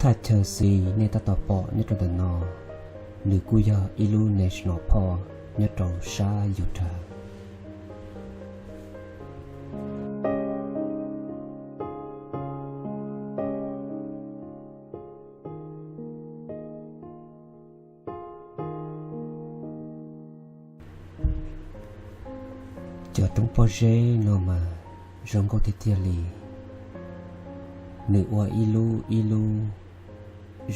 Thaj chaw Xi nej tab tom pom nyob rau ntawm no, nws kuj yog ib lub National Park nyob rau sab Utah. Cov roob pob zeb no mas zoo nkauj tiag tiag li. Nws ua ib lub ib lub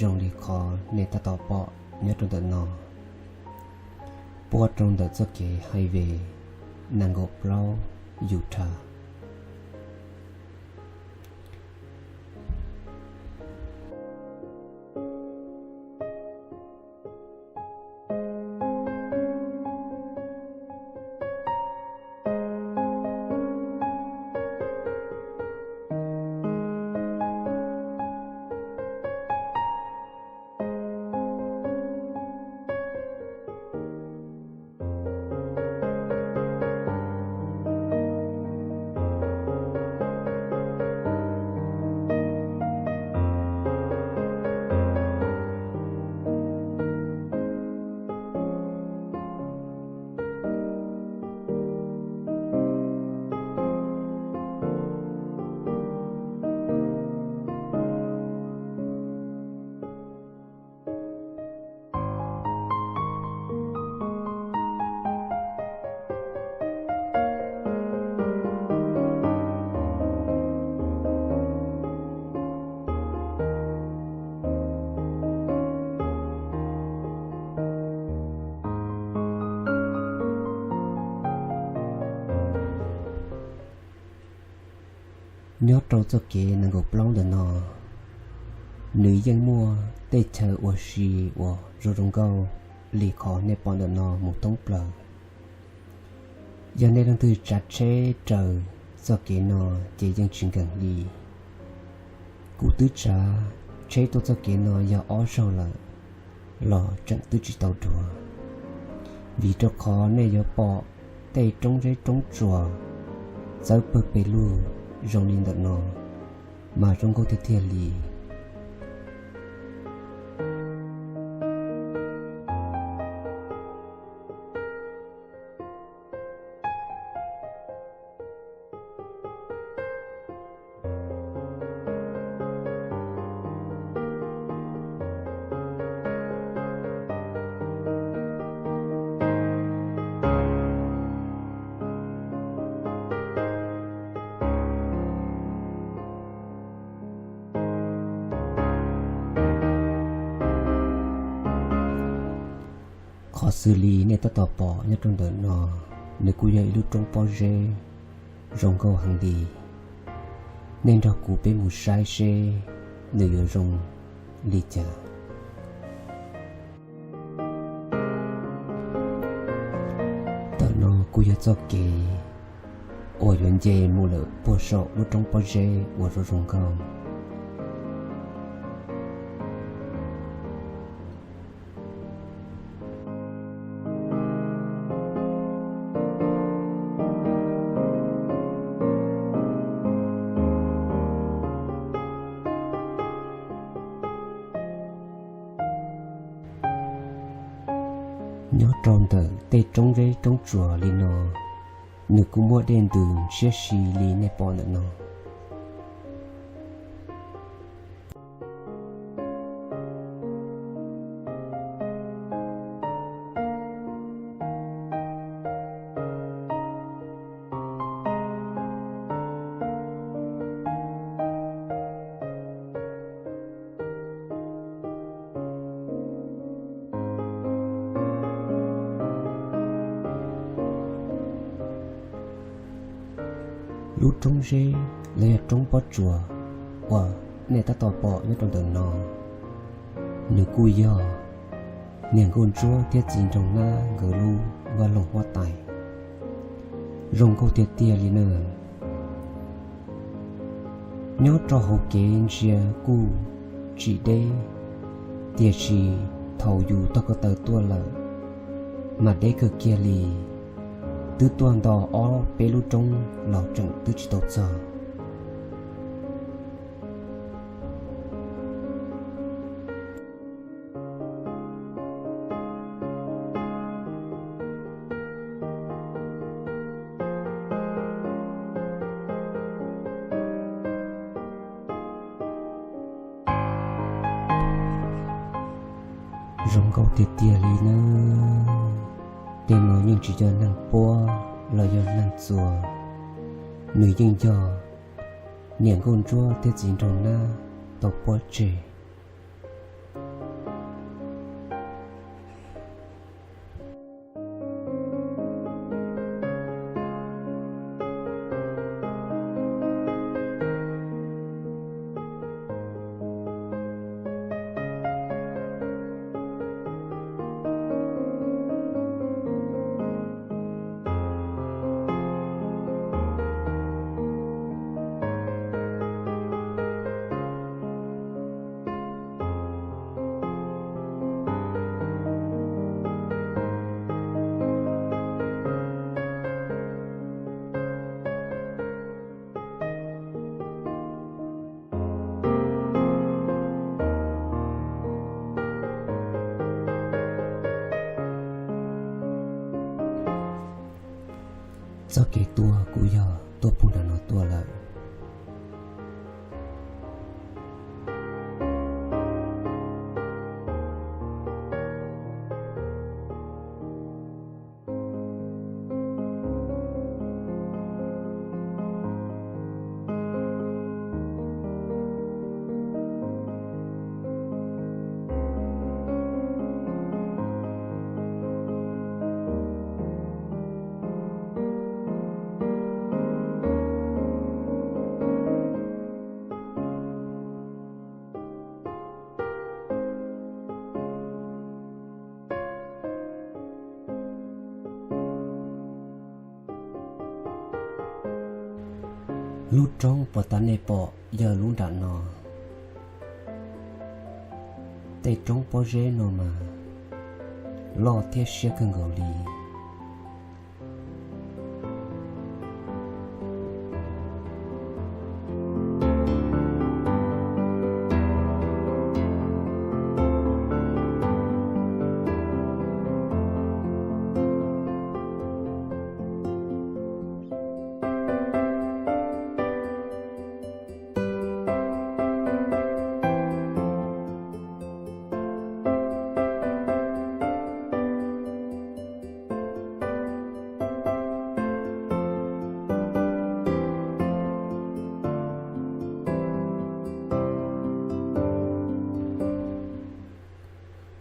zoo li qhov nej tab tom pom nyob rau ntawm no, puab rau ntawm txoj kev highway nees nkaum plaub Utah. Nyob rau txoj kev nees nkaum plaub ntawm no, nws yeej muaj tej chaw ua si uas zoo zoo nkauj li qhov nej pom ntawm no mus thoob plaws. Yog nej leej twg tsav tsheb raws txoj kev no ces yeej tsis nkees li. Kuv twb tsav tsheb tuaj txoj kev no yog ob zaug lawm los tseem twb tsis tau dua, vim rau qhov nej yuav pom tej roob zeb roob tsuas txawb pawg pes lug zoo li ntawm no mas zoo nkauj tiag tiag li. Qhov xws li nej tab tom pom nyob rau ntawm no, nws kuj yog ib lub roob pob zeb zoo nkauj heev li. Nej nrog kuv peb mus saib seb nws yuav zoo li cas. Ntawm no kuj yog txoj kev uas yuav nce mus lawm puag saum lub roob pob zeb uas zoo zoo nkauj. Nyob rau ntawm tej roob zeb roob tsuas li no, nws kuj muaj dej ntws siab si li nej pom ntawm no. Lub roob zeb los yog roob pob tsuas uas nej tab tom pom nyob rau ntawm no, nws kuj yog niam nkauj ntsuab thiab txiv nraug nab nkawd lub vaj loog huab tais. Zoo nkauj tiag tiag li na. Nyob rau hauv kev ntsia kuj tsis deb, tiam sis thaum yus taug ko taw tuaj lawm mas deb kawg kiag li, twb tuaj nto ob peb lub roob los tseem twb tsis tau txog. Zoo nkauj tiag tiag li nawb. Tej no yeej tsis yog neeg puab los yog neeg txuas, nws yeej yog niam Nkauj Ntsuab thiab txiv Nraug Nab tau puab tseg. Txoj kev tuaj kuj yog tuaj puag nram no tuaj lawm. Lub roob puas tas nej pom yog lub nram no. Tej roob pob zeb no mas loj thiab siab kawg nkaus li.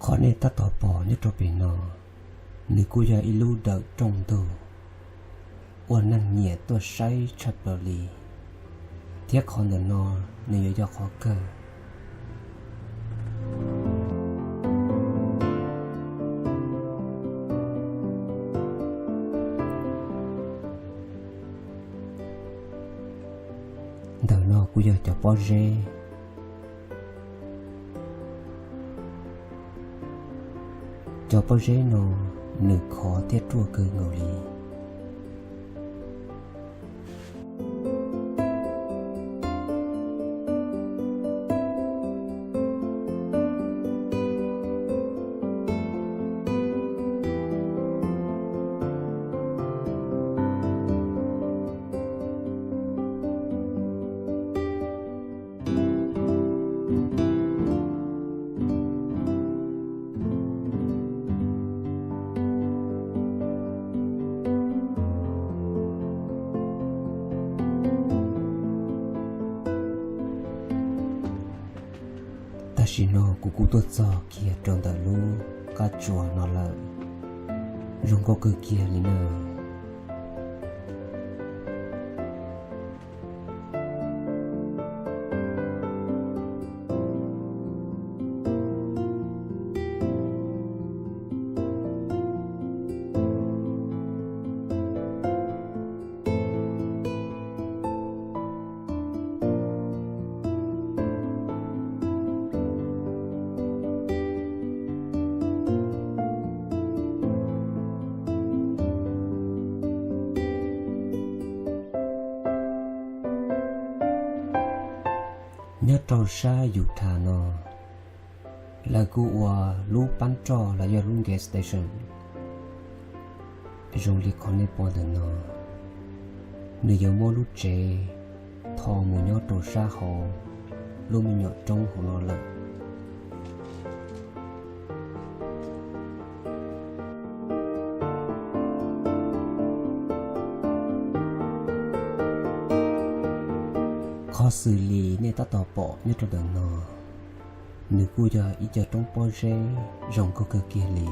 Qhov nej tab tom pom nyob rau pem no, nws kuj yog ib lub dawm rooj ntug uas neeg nyiam tuaj saib tshaj plaws li, thiab qhov ntawm no nws yuav yog qhov kawg. Ntawm no kuj yog cov pob zeb. Cov pob zeb no nws khov thiab ruaj kawg nkaus li. Tam sim no kuv kuj tuaj txog kiag rau ntawm lub qab tsuas no lawm. Zoo nkauj kawg kiag li na. Nyob rau sab Utah no, lawv kuj ua lub pab roj los yog lub gas station zoo li qhov nej pom ntawm no. Nws yuav muab lub tsev tho mus nyob rau sab hauv lub me nyuam roob hauv no lawm. Qhov xws li nej tab tom pom nyob rau ntawm no, nws kuj yog ib co roob pob zeb zoo nkauj kawg kiag li.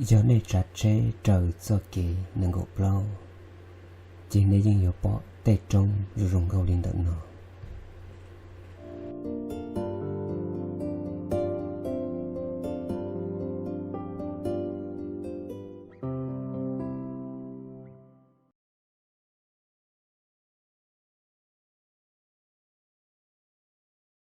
Yog nej tsav tsheb raws txoj kev nees nkaum plaub, ces nej yeej yuav pom tej roob zoo zoo nkauj li ntawm no.